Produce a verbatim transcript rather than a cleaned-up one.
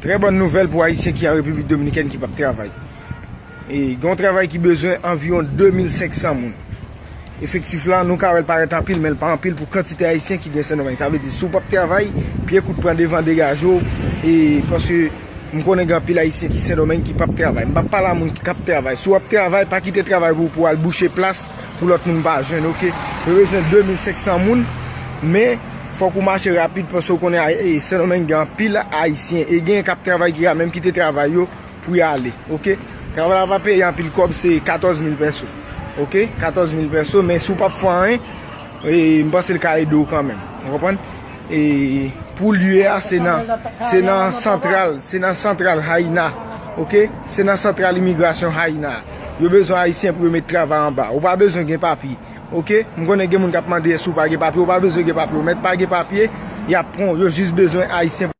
Trè bòn nouvèl pou Ayisyen ki an Repiblik Dominikèn ki p ap travay. E gen yon travay ki bezwen anviwon de mil senk san moun. Efektif la, nou ka wè l parèt anpil, men l pa anpil pou kantite Ayisyen ki gen Sendomeng. Sa vle di, si w p ap travay, pye kout pran devan degaje w, e paske m konnen gen anpil Ayisyen ki Sendomeng ki p ap travay. M p ap pale a moun ki p ap travay. Si w ap travay, pa kite travay pou, pou al bouche plas pou lòt moun pa jwenn, oke? Yo bezwen de mil senk san moun, men fòk ou mache rapid paske w konnen Ay- e, Sendomeng gen anpil Ayisyen. E gen k ap travay ki ka menm kite travay yo pou y ale, oke? Travay la pa peye anpil kòb, se katòz mil pèso, oke? Katòz mil pèso, men si w p ap fè anyen, e, m panse l ka ede w kanmenm. Ou konprann? E pou lye a, se nan, se nan santral, se nan santral Haina, oke? Se nan santral imigrasyon Haina. Yo bezwen Ayisyen pou yo met travay anba. Ou pa bezwen gen papye, oke? M konnen gen moun k ap mande èske ou pa gen papye, ou pa bezwen gen papye. Ou mèt pa gen papye, y ap pran w. Yo jis bezwen Ayisyen